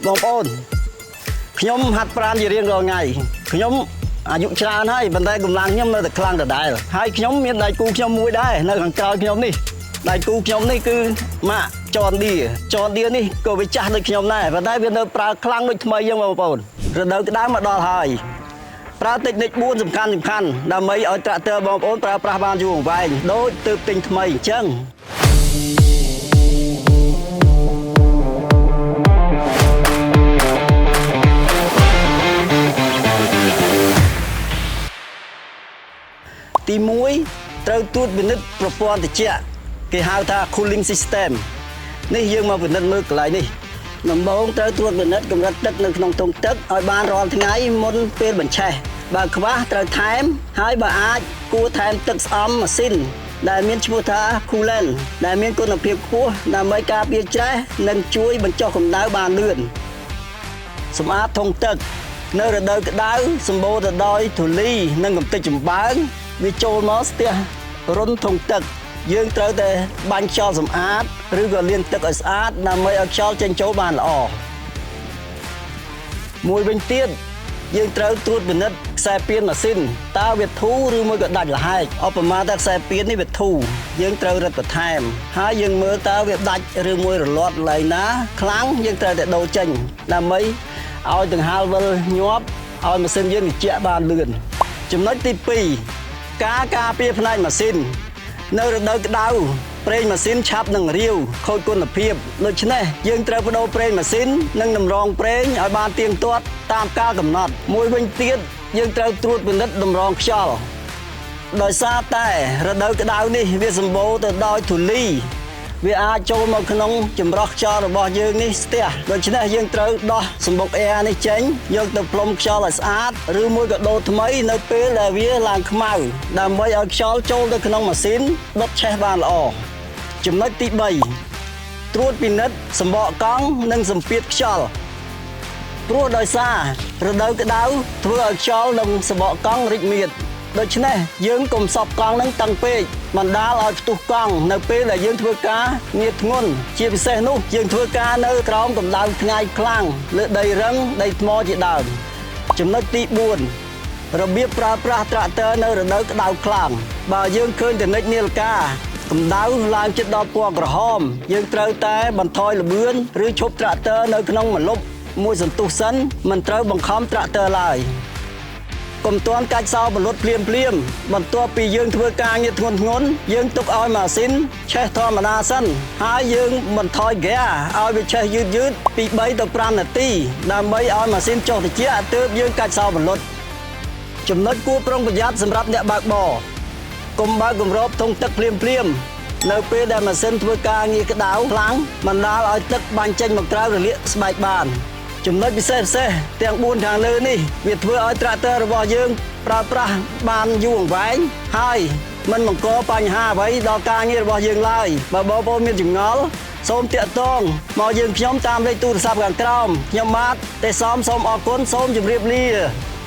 បងប្អូនខ្ញុំហាត់ប្រាណជារៀងរាល់ថ្ងៃខ្ញុំអាយុច្រើនហើយប៉ុន្តែកម្លាំងខ្ញុំនៅតែខ្លាំងដដែលហើយខ្ញុំមានដៃគូខ្ញុំមួយដែរនៅខាងក្រោយខ្ញុំនេះដៃគូខ្ញុំនេះគឺម៉ាក John Deere John Deere នេះក៏វាចាស់ដូចខ្ញុំដែរប៉ុន្តែវានៅប្រើខ្លាំងដូចថ្មីចឹងបងប្អូនរដូវក្តៅមកដល់ហើយប្រើតិចនិច4សំខាន់សំខាន់ដើម្បីឲ្យត្រាក់ទ័របងប្អូនប្រើប្រាស់បានយូរអង្វែងដូចទើបទិញថ្មីអញ្ចឹង ទី1ត្រូវត្រួតពិនិត្យប្រព័ន្ធត្រជាក់គេហៅថា cooling system នេះយើងមកពិនិត្យមើលកន្លែងនេះដំបូងត្រូវត្រួតពិនិត្យកម្រិតទឹកនៅក្នុងធុងទឹកឲ្យបានរាល់ថ្ងៃមុនពេលបញ្ឆេះបើខ្វះត្រូវថែមហើយបើអាចគួរថែមទឹកស្អំម៉ាស៊ីនដែលមានឈ្មោះថា coolant ដែលមានគុណភាពខ្ពស់ដើម្បីការពារច្រេះនិងជួយបញ្ចុះកម្ដៅបានលឿន សម្អាតធុងទឹកនៅរដូវក្តៅសម្បូរទៅដោយធូលីនិងកំទេចចំបើងវាចូលមកស្ទះរុនធុងទឹក យើងត្រូវតែបាញ់ខ្យល់សម្អាតឬក៏លាងទឹកឲ្យស្អាតដើម្បីឲ្យខ្យល់ចេញចូលបានល្អមួយវិញទៀតយើងត្រូវត្រួតពិនិត្យខ្សែពៀនម៉ាស៊ីនតើវាធូរឬមួយក៏ដាច់លហែកឧបមាថាខ្សែពៀននេះវាធូរយើងត្រូវរឹតបន្ថែមហើយយើងមើលតើវាដាច់ឬមួយរលាត់កន្លែងណាខ្លាំងយើងត្រូវតែដូរចេញដើម្បីឲ្យដង្ហាលវិលញាប់ឲ្យម៉ាស៊ីនយើងត្រជាក់បានលឿនចំណុចទី2ការការពារផ្នែកម៉ាស៊ីននៅរដូវក្តៅប្រេងម៉ាស៊ីនឆាប់នឹងរាវខូចគុណភាពដូច្នេះយើងត្រូវប្ដូរប្រេងម៉ាស៊ីននិងតម្រងប្រេងឲ្យបានទៀងទាត់តាមកាលកំណត់មួយវិញទៀតយើងត្រូវត្រួតពិនិត្យតម្រងខ្យល់ដោយសារតែរដូវក្តៅនេះវាសម្បូរទៅដោយធូលីវាអាចចូលមកក្នុងចម្រោះខ្យល់របស់យើងនេះស្ទះដូច្នេះយើងត្រូវដោះសម្បុកអែនេះចេញយកទៅផ្លុំខ្យល់ឲ្យស្អាតឬមួយក៏ដូរថ្មីនៅពេលដែលវាឡើងខ្មៅដើម្បីឲ្យខ្យល់ចូលទៅក្នុងម៉ាស៊ីនដុតឆេះបានល្អចំណុចទី3ត្រួតពិនិត្យសម្បកកង់និងសម្ពាធខ្យល់ព្រោះដោយសាររដូវក្តៅធ្វើឲ្យខ្យល់និងសម្បកកង់រីកមាឌដូច្នេះយើងកុំសប់កង់នឹងតឹងពេកបណ្ដាលឲ្យផ្ទុះកង់នៅពេលដែលយើងធ្វើការងារធ្ងន់ជាពិសេសនោះយើងធ្វើការនៅក្រោមកម្ដៅថ្ងៃខ្លាំងលើដីរឹងដីថ្មជាដើមចំណុចទី4របៀបប្រើប្រាស់ត្រាក់ទ័រនៅរដូវក្តៅខ្លាំងបើយើងឃើញតនិចនាឡិកាកម្ដៅឡើងជិតដល់ពណ៌ក្រហមយើងត្រូវតែបន្ថយល្បឿនឬឈប់ត្រាក់ទ័រនៅក្នុងម្លប់មួយសន្ទុះសិនមិនត្រូវបង្ខំត្រាក់ទ័រឡើយកុំទាន់កាច់សោបលុតភ្លាមភ្លាមបន្ទាប់ពីយើងធ្វើការងារធ្ងន់ធ្ងរយើងទុកឲ្យម៉ាស៊ីនឆេះធម្មតាសិនហើយយើងបន្ថយហ្គាឲ្យវាឆេះយឺតយឺតពី3ទៅ5នាទីដើម្បីឲ្យម៉ាស៊ីនចុះត្រជាក់ទើបយើងកាច់សោបលុតចំណុចគួរប្រុងប្រយ័ត្នសម្រាប់អ្នកបើកបរកុំបើកគម្របធុងទឹកភ្លាមភ្លាមនៅពេលដែលម៉ាស៊ីនធ្វើការងារក្តៅខ្លាំងបណ្ដាលឲ្យទឹកបាញ់ចេញមកក្រៅរលាកស្បែកបានចំណុចពិសេសពិសេសទាំង4ខាងលើនេះវាធ្វើឲ្យត្រាក់ទ័ររបស់យើងប្រើប្រាស់បានយូរអង្វែងហើយមិនបង្កបញ្ហាអ្វីដល់ការងាររបស់យើងឡើយបើបងប្អូនមានចម្ងល់សូមទាក់ទងមកយើងខ្ញុំតាមលេខទូរស័ព្ទខាងក្រោមខ្ញុំបាទទេសសំសូមអរគុណសូមជម្រាបលា។